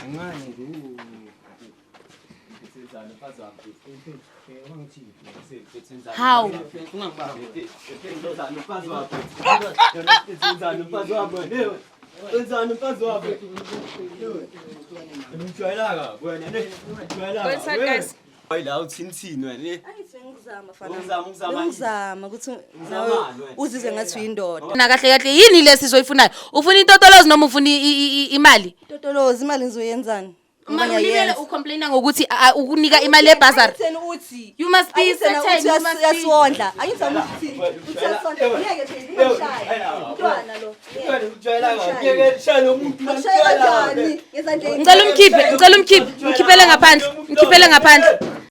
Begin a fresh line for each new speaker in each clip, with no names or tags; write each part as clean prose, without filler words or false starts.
Kancane nje.
Hawu. Go inside, guys.
La uthini wena ne?
Ngizama fana.
Ungizama, ungizama.
Ngizama ukuthi
Ungizamani
nawe
wena?
uzizwe ngathi uyindoda.
Na kahle kahle yini lesi oyifunayo? Ufuna intotolozi noma ufuna imali?
Totolozi imali ngizoyenzani? Ngoba
Mara ulibele
ngiyayenza.
ucomplaina ngokuthi ukunika imali ebhazari.
Angitheni uthi.
You must be
Angithena
certain,
uthi
you must be-
uyasiwondla. Angithena uthi uthi uyasondla. Ngeke phela ungishaya. Umntwana lo. Akushaya kanjani? Ngezandla
Ngicela umkhiphe, ngicela umkhiphe, ngikhiphele ngaphandle, ngikhiphele ngaphandle.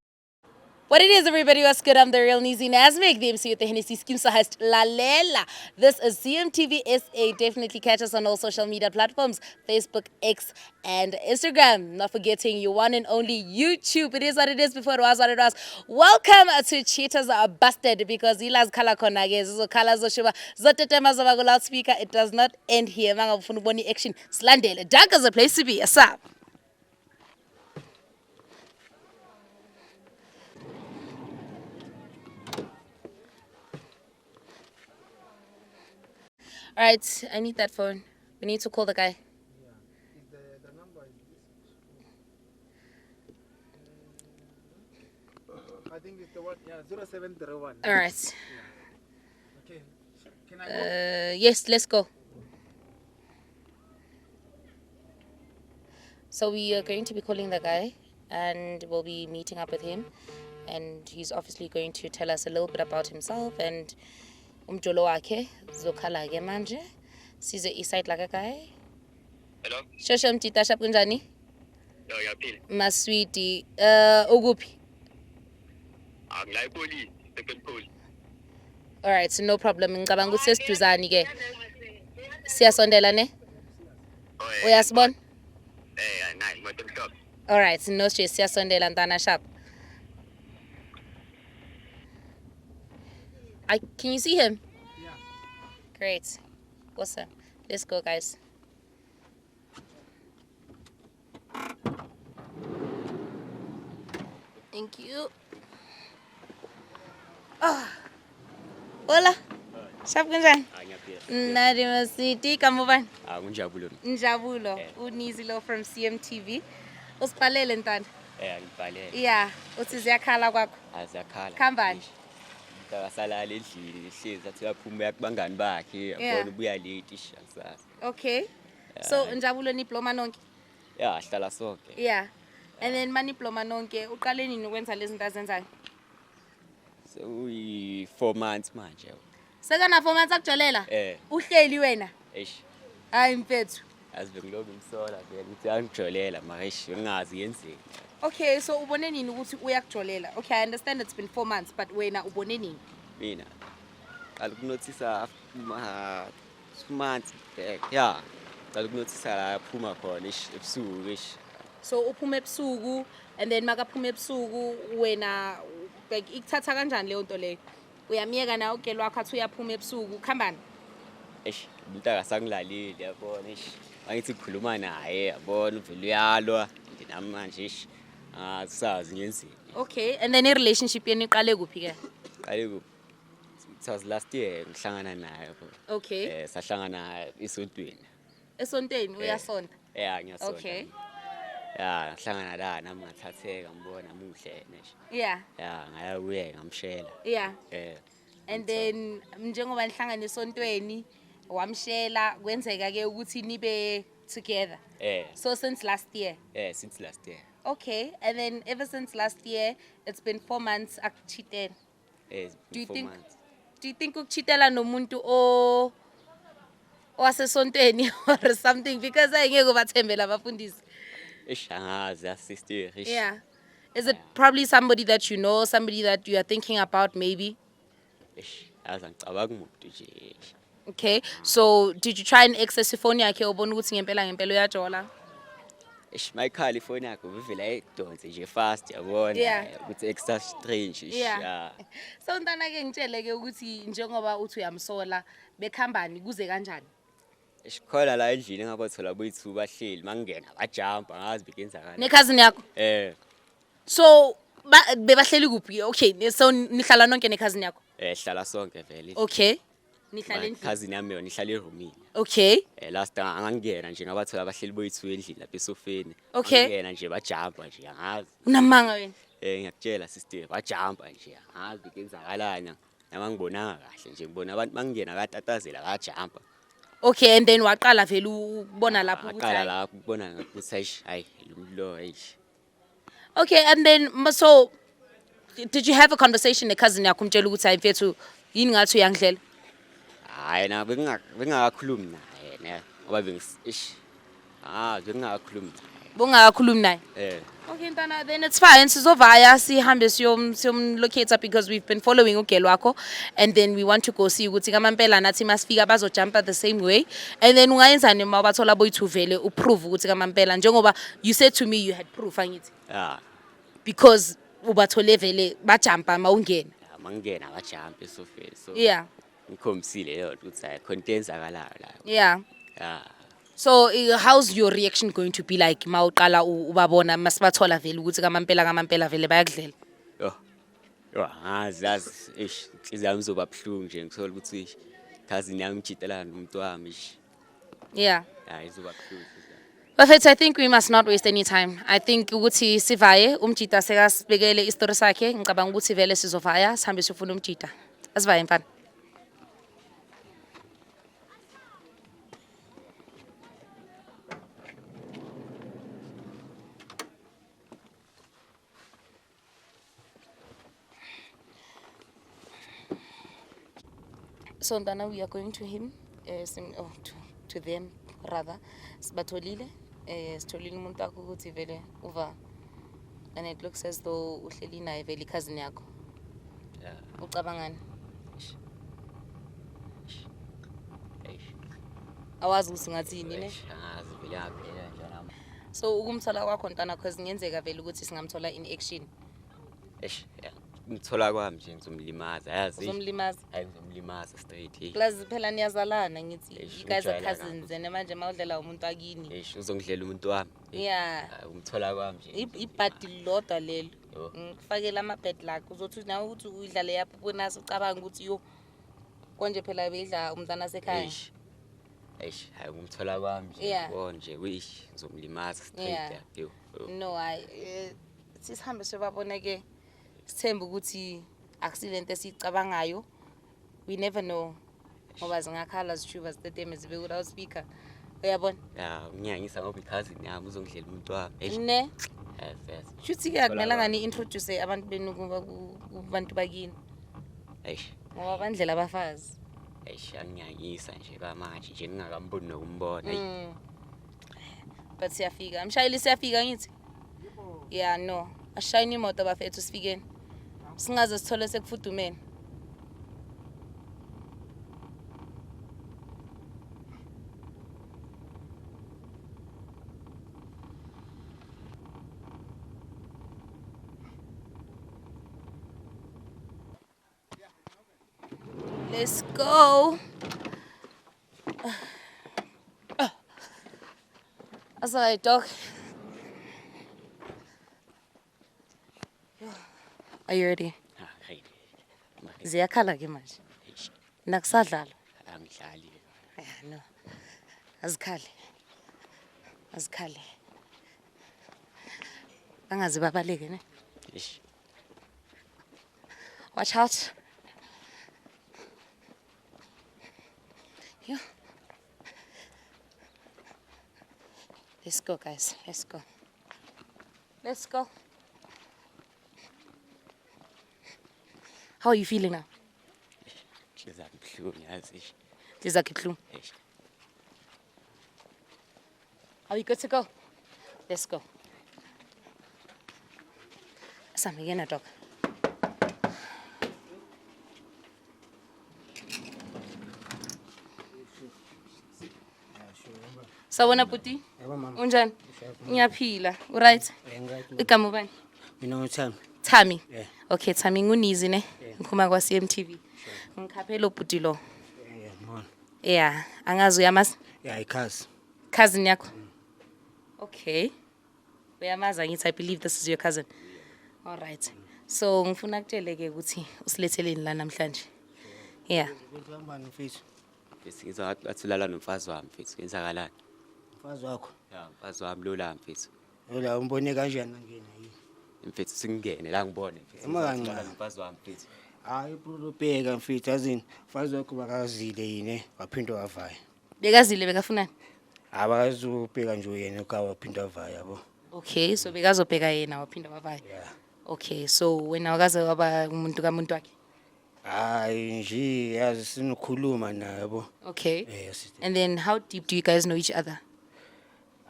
What it is, everybody, what's good? I'm the real Nizi Nasmik, the MC with the Hennessy Scheme Sahast Lalela. This is CMTV SA. Definitely catch us on all social media platforms, Facebook, X, and Instagram. Not forgetting your one and only YouTube. It is what it is before it was what it was. Welcome to Cheaters Are Busted because ilaz khala khona ke zizokhala zoshuba zotetema zoba ku loudspeaker. It does not end here. Mangabe ufuna ukubona i-action, silandele. Dark is a place to be. What's up? All right, I need that phone. We need to call the guy.
I think it's the one, yeah, 0731.
All right.
Okay. Can I go?
Yes, let's go. So we are going to be calling the guy and we'll be meeting up with him and he's obviously going to tell us a little bit about himself and umjolo wakhe zokhala ke manje size iside laka guy.
Hello?
Shosho mtita shap kunjani?
Yo, ngiyaphila.
Maswiti. Ukuphi?
Angila epolisi, second police.
All right, so no problem. Ngicabanga ukuthi sesiduzane ke. Siyasondela ne?
Oh, eh,
Uyasibona?
Eh, nayi imoto emhlophe.
All right, no stress. Siyasondela ntwana sharp. I can you see him?
Yeah.
Great. Awesome. Let's go, guys. Thank you. Ah. Hola. Sharp kunjani? Nadi Masiti, kamubani?
Ah nginjabulo.
Njabulo, uNizilo from CMTV. Usibhalele ntwana.
Eh ngibhalele.
Yeah, uthi ziyakhala kwakho.
Aziyakhala.
Khambani?
Akasalala endlini hlezi athi uyaphuma uya kubangani bakhe
Yeah.
yabona ubuya late ish akusasa.
Okay. So Njabulo nibloma nonke.
Yeah, hlala sonke.
Yeah. And then manibloma nonke uqale nini ukwenza lezi zinto azenzayo?
Sekuyi 4 months manje.
Sekana 4 months akujolela?
Eh.
Uhleli wena.
Eish.
Hayi mfethu.
Yazi bengilobe ngimsola vele ukuthi angijolela mara eish ngingazi yenzeni.
Okay, so ubone nini ukuthi uyakujolela? Okay, I understand it's been 4 months, but wena ubone nini?
Mina qala ukunothisa ma 2 months back. Yeah. Qala ukunothisa la aphuma khona ish ebusuku ish.
So uphuma ebusuku and then makaphuma ebusuku wena like ikuthatha kanjani leyo nto leyo? Uyamiyeka na ugel wakho athi uyaphuma ebusuku khambani?
Eish umuntu akasangilaleli yabona eish. Angithi ngikhuluma naye yabona uvele uyalwa nje nami manje eish angasazi ngenzeni.
Okay, and then i-relationship yenu iqale kuphi ke?
Qale ku it was last year ngihlangana naye yabo.
Okay.
Eh sahlangana esontweni.
Esontweni uyasonta.
Yeah ngiyasonta.
Okay.
Yeah ngihlangana la nami ngathatheka ngibona muhle yena nje.
Yeah.
Yeah ngaya kuye ngamshela.
Yeah.
Eh
And then njengoba nihlangana esontweni wamshela kwenzeka ke ukuthi nibe together.
eh
So since last year.
eh since last year.
Okay, and then ever since last year it's been 4 months akucheatela.
Eh it's
Do you
been four
think
months.
do you think ukucheatela nomuntu o owasesontweni or something because ayingeke ubathembe labafundisi.
Eish angazi asister eish.
Yeah. Is it probably somebody that you know, somebody that you are thinking about maybe?
Eish yazi angicabanga umuntu nje.
Okay. So did you try and access ifoni yakhe ubona ukuthi ngempela ngempela uyajola?
Eish mayikhala ifoni yakhe uvela ayidonse nje fast yabona
Yeah.
ukuthi extra strange eish
Yeah.
yeah.
So ntana ke ngitshele ke ukuthi njengoba uthi uyamsola bekhambani kuze kanjani?
Khona la endlini engabathola boyi-two bahleli, mangingena bajampa, angazi bekenzakala.
Nekhazini yakho?
Eh.
So bebahleli kuphi? Okay, so nihlala nonke nekhazini yakho?
Eh, hlala sonke vele.
Okay. Nihlala endlini.
Cousin yami yona ihlala erumini.
Okay.
Eh, last time angangena nje ngabathola abahleli boyi-two endlini lapha esofeni.
Okay.
Angena nje bajampa nje angazi.
Unamanga wena.
Eh, ngiyakutshela sister, bajampa nje angazi kenzakalani. Nama ngibonanga kahle nje, ngibona abantu mangingena katatazela bajampa.
Okay, and then waqala vele ukubona lapho ukuthi
Aqala
hayi.
lapho ukubona ukuthi eish, hayi lo muntu lo, eish.
Okay, and then so did you have a conversation necousin yakho, umtshela ukuthi hayi mfethu, yini ngathi uyangidlela?
Hayi na, bengingakakhulumi naye ne, ngoba bengis eish. Ah, bengingakakhulumi naye.
Bongakakhulumi naye?
Eh.
Okay ntana, then it's fine. Sizovaya sihambe siyomlocate because we've been following ugel wakho and then we want to go see ukuthi kamampela nathi masifika bazojumpa the same way. And then ungayenzani uma bathola boyi-two vele, uprove ukuthi kamampela, njengoba you said to me you had proof, angithi?
Ah.
Because ubathole vele bajumpa mawungena.
Mangingena bajampa esofeni. So ngikhombisile leyo nto ukuthi hayi khona into eyenzakalayo la. Yeah.
So how's your reaction going to be like mawuqala ubabona, masibathola vele ukuthi kamampela kamampela vele bayakudlela?
Yo. Yo, angazi yazi, eish, inhliziyo yami izoba buhlungu nje ngithola ukuthi eish, cousin yami ijitelana nomuntu wami, eish. Hayi, izoba buhlungu inhliziyo yami.
Bafethu, I think we must not waste any time. I think ukuthi sivaye umjita sekasibekele isitori sakhe. Ngicabanga ukuthi vele sizovaya sihambe sifuna umjita. Asivaye mfana. So Ntana, we are going to him, oh, to them rather. Sibatholile, sitholile umuntu wakho ukuthi vele uva, and it looks as though uhleli naye vele cousin yakho.
Yeah.
Ucabangani?
Eish.
Awazi ukuthi ungathini ne?
Eish, angazi vele ngaphela nje nami.
So ukumthola kwakho ntana, cause kungenzeka vele ukuthi singamthola in action.
Eish, yeah. Ngithola kwami nje ngizomlimaza, yazi.
Uzomlimaza.
Hayi, ngizomlimaza straight. Hey.
Plus phela niyazalana ngithi
Eish,
you guys are
ujwayela kabi.
cousins and manje mawudlela umuntu akini.
Eish, uzongidlela umuntu wami. Eish.
Yeah.
Hayi, umthola kwami nje.
Ibhadi lodwa lelo.
Yho.
Ngikufakela ama bad luck. Uzothi nawe ukuthi uyidlale yapho ubona ucabanga ukuthi yo konje phela beyidla umntana sekhaya.
Eish. Eish, hayi umthola kwami nje. Yabo nje, wish ngizomlimaza straight. Yo. Yo.
No, hayi, sisihambe siyobabona ke, sithembe ukuthi akusilento esiyicabangayo. We never know ngoba zingakhala zishuba ziteteme zibe ku loudspeaker. Uyabona?
Ya, unginyanyisa ngoba i-cousin yami uzongidlela umuntu wami. Eish.
Ne?
Yes, yes.
Shuthi ke akumelanga ni-introduce abantu benu kubantu bakini.
Eish.
Ngoba bandlela abafazi.
Eish, anginyanyisa nje kwamanje nje ngingakamboni nokumbona. Eish.
But siyafika. Mshayeli siyafika ngithi? Yeah, no. Ashayini imoto bafethu sifikeni. Singaze sithole sekufudumene. Let's go. Sorry, dog. Are you ready?
Ah, ready.
Ziyakhala ke manje.
Eish.
Nakusadlala.
Angidlali.
Yeah, no. Azikhale. Azikhale. Bangaze babaleke ne.
Eish.
Watch out. Yeah. Let's go, guys. Let's go. Let's go. How are you feeling now?
Inhliziyo yami ibuhlungu yazi. Eish.
Inhliziyo yakho ibuhlungu.
Eish.
Are we good to go? Let's go. Sami, yena dog. Sawubona bhuti.
Yebo mama.
Unjani? Ngiyaphila. Uright?
Ngiright mama.
Igama ubani?
Mina nguThami.
Thami.
Yeah.
Okay Thami, ngunizi ne.
Yeah.
Ngikhuluma kwa CMTV. Ngikhaphela ubhuti lo.
Yeah, ngibona.
Yeah, angazi uyamazi?
Ya, ikhazi.
Cousin yakho. Okay. Uyamazi angithi, I believe this is your cousin. All right. So ngifuna kutshele ke ukuthi usiletheleni la namhlanje. Yeah.
Kwenzekani, mfethu?
Mfethu, ngizwa ngathi ulala nomfazi wami, mfethu. Kwenzakalani?
Mfazi wakho?
Ya, mfazi wami lo la, mfethu.
Yola, umbone kanjani kangena yini?
Mfethu, singene la ngibone, mfethu.
Ema
Ngizwa ngathi ulala
kancane.
nomfazi wami, mfethu.
Hayi bro, bheka mfethu, yazini mfazi wakho bakazile yini, waphinde wavaya.
Bekazile, bekafunani?
Abakazubheka nje yena uka waphinde wavaya, yabo.
Okay, so bekazobheka yena, waphinda wavaya.
Yeah.
Okay, so wena wakaze waba umuntu kamuntu wakhe?
Hayi nje, yazi sinokhuluma naye, yabo.
Okay.
Sister.
And then how deep do you guys know each other?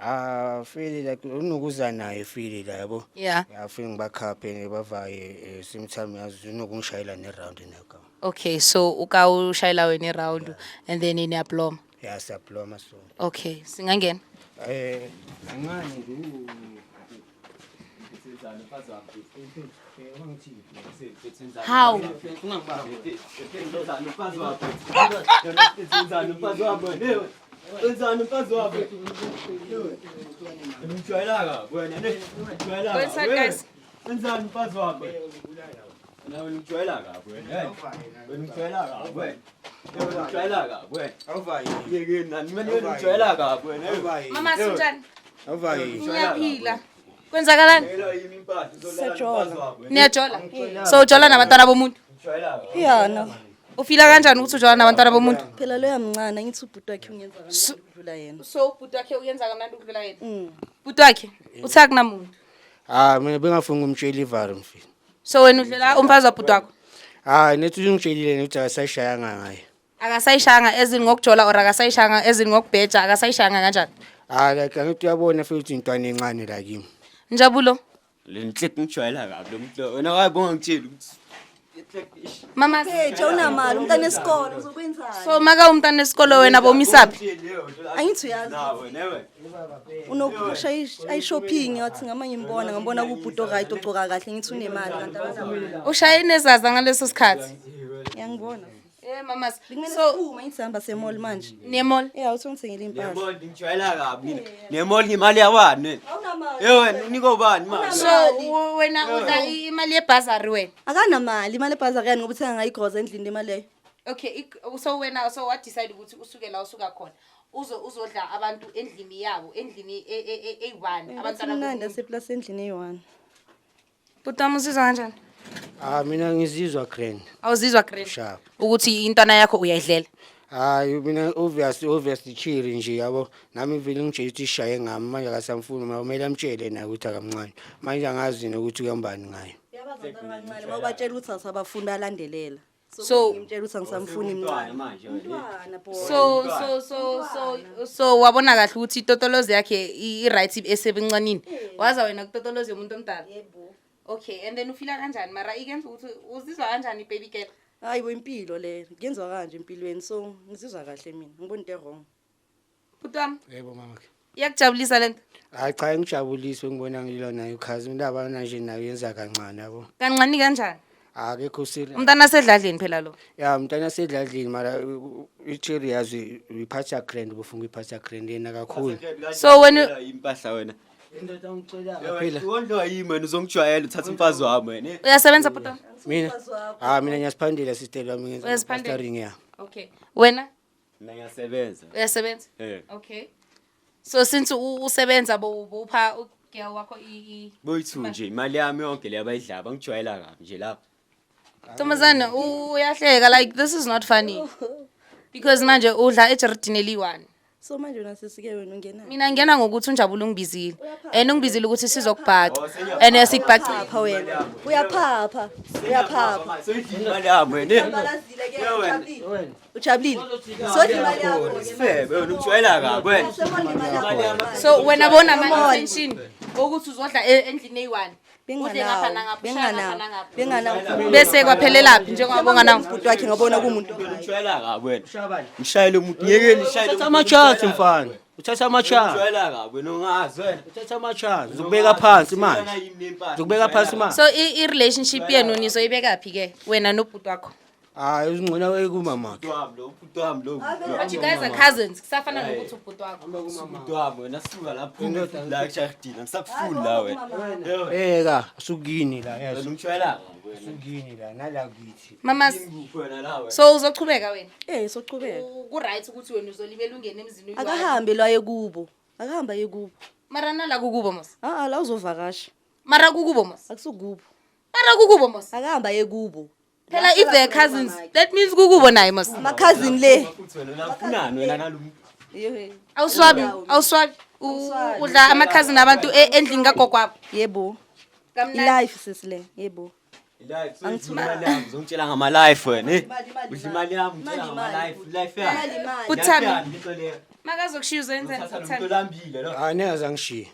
Ah, feel like unokuza naye, feel la, yabo.
Yeah.
Ya, feel ngibakhaphe bavaye, same time yazi unokungishayela ne round nayo ka.
Okay, so uka ushayela wena round and then niyabloma.
Ya, siyabloma so.
Okay, singangena.
Kancane nje.
How? Go inside, guys.
Wenzani mfazi wami? Wena ungijwayela kabi wena. Wena ungijwayela kabi wena. Wena ungijwayela kabi wena.
Awuvayi.
Yeke nani mina, wena ungijwayela kabi wena.
Awuvayi.
Mama, sinjani?
Awuvayi.
Ngiyaphila. Kwenzakalani?
Yela yimi impahla uzolala nomfazi wami wena.
Niyajola? So ujola nabantwana bomuntu?
Ungijwayela kabi.
Ya no.
Ufila kanjani ukuthi ujola nabantwana bomuntu?
Phela loya mncane, angithi ubhuti wakhe ungenza kamnandi ukudlula yena.
So ubhuti wakhe uyenza kamnandi ukudlula yena? Ubhuti wakhe uthi akunamuntu.
Ah, mina bengafuni ukumtshela ivalo, mfethu.
So wena udlela umfazi wabhuti wakho?
Hayi, nethi ungitshelile ukuthi akasayishayanga ngaye.
Akasayishanga ezini ngokujola or akasayishanga ezini ngokubheja, akasayishanga kanjani?
Hayi, like angithi uyabona futhi intwana encane la kimi.
Njabulo.
Le nhlek ngijwayela kabi lo muntu. Wena wayibonga ngitshela ukuthi
Mama.
Hey, awunamali, umntana esikole uzokwenzani?
So maka umntana esikolo wena bomisaphi?
Angithi uyazi.
Nawe newe.
Unokusha ayi-shopping, wathi ngama ngimbona, ngambona kubhuti o-right ogcoka kahle, ngithi unemali kanti akanamali.
Ushaye nezaza ngaleso sikhathi.
Ngiyangibona.
Eh mamas.
Bekumele
So
siphume, angithi sihamba se-mall manje.
Ne-mall.
Ya, uthi ungithengele impahla.
Ne-mall ngijwayela kabi mina. Ne-mall ngimali yabani wena?
Awunamali.
Eh wena unikwa ubani mali?
So wena udla imali yebhazari wena.
Akanamali, imali ebhazari yani ngoba uthenga ngayo igroza endlini lemali leyo.
Okay, so wena so what decide ukuthi usuke la usuka khona. Uzodla abantu endlini yabo, endlini eyi-one
Bathi
abantwana.
mnandi aseplasi endlini eyi-one.
Bhuti wami, uzizwa kanjani?
Ah, mina ngizizwa grand.
Awuzizwa grand?
Sharp.
Ukuthi intwana yakho uyayidlela.
Hayi, mina obviously chiri nje, yabo. Nami vele ngitshela ukuthi ishaye ngami manje akasamfuni, mina kumele amtshele naye ukuthi akamncane. Manje angazi nokuthi kuyambani ngayo.
Uyabazi abantwana abancane, uma ubatshela ukuthi awusabafuni bayalandelela.
So-
Ngimtshela ukuthi angisamfuni, mncane.
Manje wena.
Umntwana boy.
So wabona kahle ukuthi itotolozi yakhe i-right esebuncanini. Waza wena kutotolozi yomuntu omdala.
Yebo.
Okay, and then ufila kanjani mara ikenza ukuthi uzizwa kanjani, baby girl?
Hayi bo, impilo le kuyenziwa kanje empilweni, so ngizizwa kahle mina, ngibona into e-wrong.
Bhuti wami,
Yebo mama.
iyakujabulisa lento?
Hayi cha, ngijabulise ngibona ngilwa naye ukhazi indaba nje nayo yenza kancane, yabo.
Kancane kanjani?
Akekho serious.
Umntana asedladleni phela lo.
Ya, umntana sedladlini, mara ichiri yazi uyiphatha grand, ubufuna uyiphatha grand yena kakhulu.
So wena
Impahla wena.
Indoda ngicela phela.
Wondliwa yimi wena, uzongijwayela uthatha umfazi wami wena.
Uyasebenza, bhuti wami?
Mina, ah, mina ngiyasiphandela, sister wami, ngenza
Uyaziphandela?
plastering, ya.
Okay. Wena
Mina ngiyasebenza.
uyasebenza?
Eh.
Okay. So since usebenza bowupha ugirl wakho
Boyi-two nje imali yami yonke le abayidlala bangijwayela kabi nje lapha.
Ntombazane, uyahleka, like this is not funny. Because manje udla ejaridini eliyi-one.
So manje wena sesike wena ungena.
Mina ngena ngokuthi unjabule ungibizile. And ungibizile ukuthi sizokubhaca. And sikubhacile.
Phapha wena. Uyaphapha. Uyaphapha.
Soyidla imali yami wena.
Balazile ke, ujabulile. Ujabulile. Sodla imali yakho ke.
Sifebe wena, ungijwayela kabi wena.
Semondla imali yakho.
So wena bona ama-intention ukuthi uzodla endlini eyi-one. Udle ngapha
Benganawo.
nangapha, ushaye ngapha
Benganawo.
nangapha.
Benganawo.
Bese kwaphelelaphi njengoba unganawo?
Ubhuti wakhe ngabona kumuntu o-right.
Ungijwayela kabi wena. Ngishayele umuntu ngiyekeni ngishayele.
Uthatha ama-chance mfana. Uthatha ama-chance.
Ungijwayela kabi wena, ungazi wena.
Uthatha ama-chance. Uzokubeka phansi manje. Uzokubeka phansi manje.
So i-relationship yenu nizoyibeka phi ke wena nobhuti wakho?
Hayi, uzingcono ekumamakhe.
Wami lo, ubhuti wami lo.
But you guys are cousins, kusafana nokuthi ubhuti wakho.
Ubhuti wami wena, suka lapho la kushardini, angisakufuni la wena.
Eka sukini la, yes.
Wena ungishayela wena.
Sukini la nala kithi.
Mamas,
Ngikuphi wena la wena?
so uzochubeka wena?
Eh, sochubeka.
Ku-right ukuthi wena uzolibela ungene emzini uyi-one?
Akahambe lo aye kubo. Akahambe aye kubo.
Mara nala kukubo mos.
Ah, la uzovakasha.
Mara kukubo mos.
Akusukubo.
Mara kukubo mos.
Akahambe aye kubo.
Phela if they're cousins, that means kukubo naye mos.
Ama-cousin le.
Futhi wena unafunani wena nalo muntu?
Yebo.
Awuswabi, awuswabi. Udla ama-cousin abantu endlini kagogo wabo.
Yebo.
Kamnandi.
I-life sisile. Yebo.
Life, so udla imali yami, uzongitshela ngama-life wena, eh? Udla imali yami, ungitshela ngama-life, life yami.
Uthami.
Life yami, into leyo.
Makazokushiya uzoyenzani?
Uthatha lo muntu
Uthami.
olambile lo.
Hayi, ngeke azangishiye.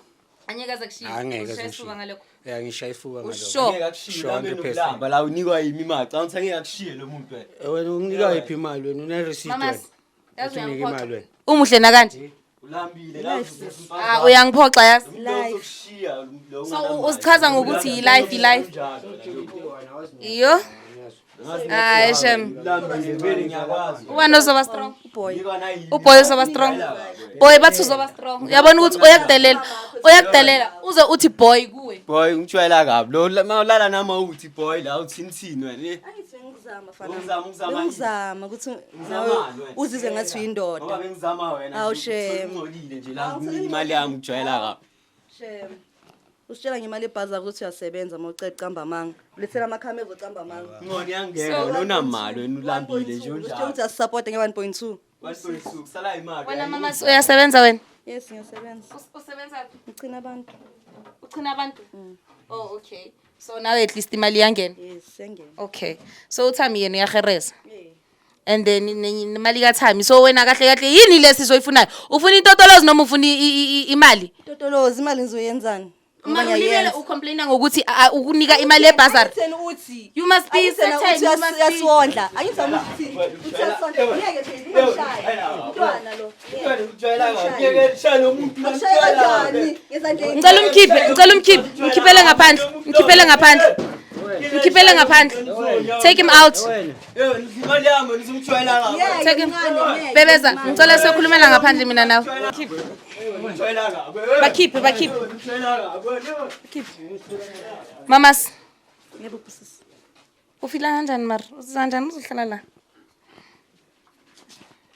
Angeke aze kushiye.
Hayi, ngeke
Ushaya
azangishiye.
isifuba ngalokho.
Ya, ngishaya ifuba ngalokho.
Usho.
Ngeke akushiye,
Sure,
ulambe
100%.
nokulamba la, unikwa yimi imali. Cabanga ukuthi angeke akushiye lo muntu wena.
Eh, wena unginika yiphi imali wena? Une receipt
Mamas,
wena?
yazi
Uthi unike
uyangiphoxa.
imali wena.
Umuhle nakanje.
Ulambile la.
Ah, uyangiphoxa yazi.
Uzokushiya lo.
So uzichaza ngokuthi yi-life, yi-life. Iyo. Hayi shem.
Ulambile vele, ngiyakwazi.
Ubani ozoba strong?
Boy.
Unikwa nayimi.
Uboy uzoba strong. Boy, bathi uzoba strong. Uyabona ukuthi uyakudelela. Uyakudelela. Uze uthi boy kuwe.
Boy, ungijwayela kabi lo, mawulala nami awuthi boy la, uthini thini wena, eh?
Angithi ngizama fana.
Ungizama, ungizama
Ngizama ukuthi
Ungizamani
nawe
wena?
uzizwe ngathi uyindoda.
Ngoba bengizama wena
Awu,
nje,
shem.
ungcolile nje la, nginika imali yami, ungijwayela kabi.
Shem. Usitshela ngemali ebhaza ukuthi uyasebenza uma uceda uqamba amanga. Ulethela amakhamera uzocamba amanga.
Ngcono iyangena wena, unamali wena, ulambile nje
Usitshela
unjalo.
ukuthi asisupporte nge-1.2.
1.2 kusala imali.
Wena mamas uyasebenza wena?
Yes, ngiyasebenza.
Usebenza phi?
Ngicina abantu.
Uchina abantu? Oh, okay. So now at least imali iyangena.
Yes, siyangena.
Okay. So uThami yena uyahereza.
Eh.
And then nemali kaThami. So wena kahle kahle yini lesi soyifunayo? Ufuna intotolozi noma ufuna imali?
Totolozi, imali ngizoyenzani? Ngoba
Mara ulibele
ngiyayenza.
ucomplaina ngokuthi ukunika imali ebazari.
Angithi yena uthi
You must be
Angithi yena
certain,
uthi
you must be-
uyasiwondla. Angithi yena uthi uyasiwondla. Ngeke phela ungamshayi. Umntwana lo.
Wena ungijwayela kabi. Ngeke shaya lo muntu.
Akushaya kanjani? Ngezandla.
Ngicela umkhiphe, ngicela umkhiphe, mkhiphele ngaphandle, mkhiphele ngaphandle. Mkhiphele ngaphandle. Take him out.
Eh, imali yami wena, uzongijwayela kabi.
Ngeke,
Take him.
mncane, ngeke.
Bebeza, ngicela siyokhulumela ngaphandle mina nawe.
Ungijwayela kabi.
Bakhiphe, bakhiphe.
Ungijwayela kabi wena.
Mamas,
Yebo sisi.
ufila kanjani mara? Uzizwa kanjani uzohlala la?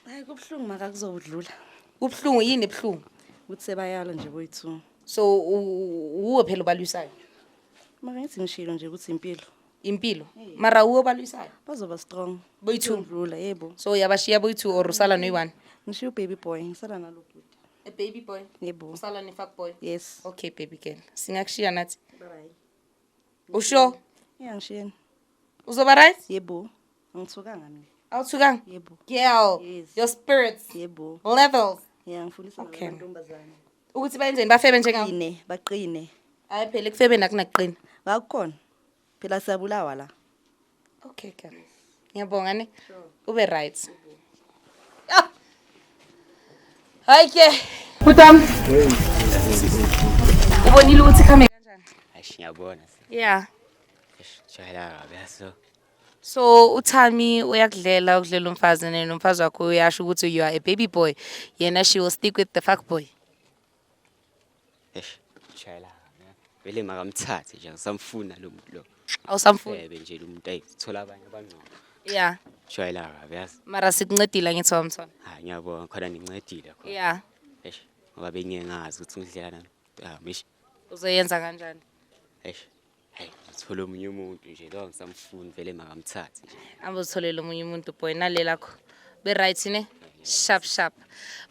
Hayi, kubuhlungu, maka kuzodlula.
Kubuhlungu yini ebuhlungu?
Ukuthi sebayalo nje boyi-two.
So uwe phela obalwisayo.
Maka ngithi ngishilo nje ukuthi impilo.
Impilo. Mara uwe obalwisayo.
Bazoba strong.
Boyi-two.
Kuzodlula, yebo.
So uyabashiya boyi-two or usala noyi-one?
Ngishiya ubaby boy, ngisala nalo bhuti.
A baby boy.
Yebo.
Usala ne-fuck boy.
Yes.
Okay baby girl. Singakushiya nathi.
Bye.
Usho?
Yeah, ngishiyeni.
Uzoba right?
Yebo. Angithukanga mina.
Awuthukanga?
Yebo.
Girl,
Yes.
your spirits
Yebo.
levels.
Yeah, ngifundisa
Okay.
namantombazane.
Ukuthi bayenzeni bafebe njengawe?
Qine, baqine.
Hayi phela ekufebeni akunakuqina.
Ngakukhona. Phela siyabulawa la.
Okay girl. Ngiyabonga ne. Ube right. Ah. Hayi ke. Bhutam. Ubonile ukuthi khambe kanjani?
Eish, ngiyabona.
Yeah.
Eish, jwayela kabi yaso.
So uThami uyakudlela, ukudlela umfazi, nomfazi wakho uyasho ukuthi you are a baby boy. Yena she will stick with the fuck boy.
Eish, jwayela kabi. Vele makamthathe nje, ngisamfuna lo muntu lo.
Awusamfuni.
Febe nje lo muntu, ayi, thola abanye abangcono.
Yeah.
Jwayela kabi yazi.
Mara sikuncedile ngithi wamthola.
Hayi, ngiyabonga khona nincedile khona.
Yeah.
Eish, ngoba bengeke ngazi ukuthi ngidlela nami. Ah, mish.
Uzoyenza kanjani?
Eish. Hayi, ngithola omunye umuntu nje lo, ngisamfuni vele, makamthathe nje.
Ambozitholela omunye umuntu boy nale lakho. Be right ne? Sharp sharp.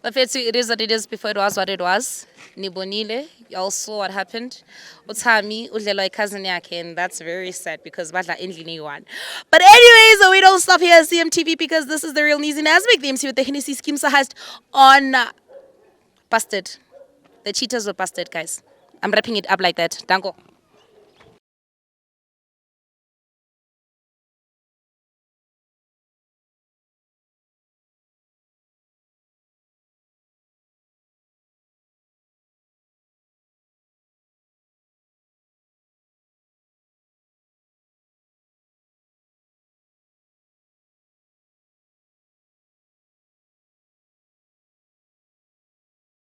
Bafethu, it is what it is before it was what it was. Nibonile, y'all saw what happened. Uthami udlelwa cousin yakhe, and that's very sad because badla endlini eyi-one. But anyways, we don't stop here at CMTV because this is the real Nizi Nasmik, the MC with the Hennessy Scheme Heist on Busted. The cheaters were busted, guys. I'm wrapping it up like that. Danko.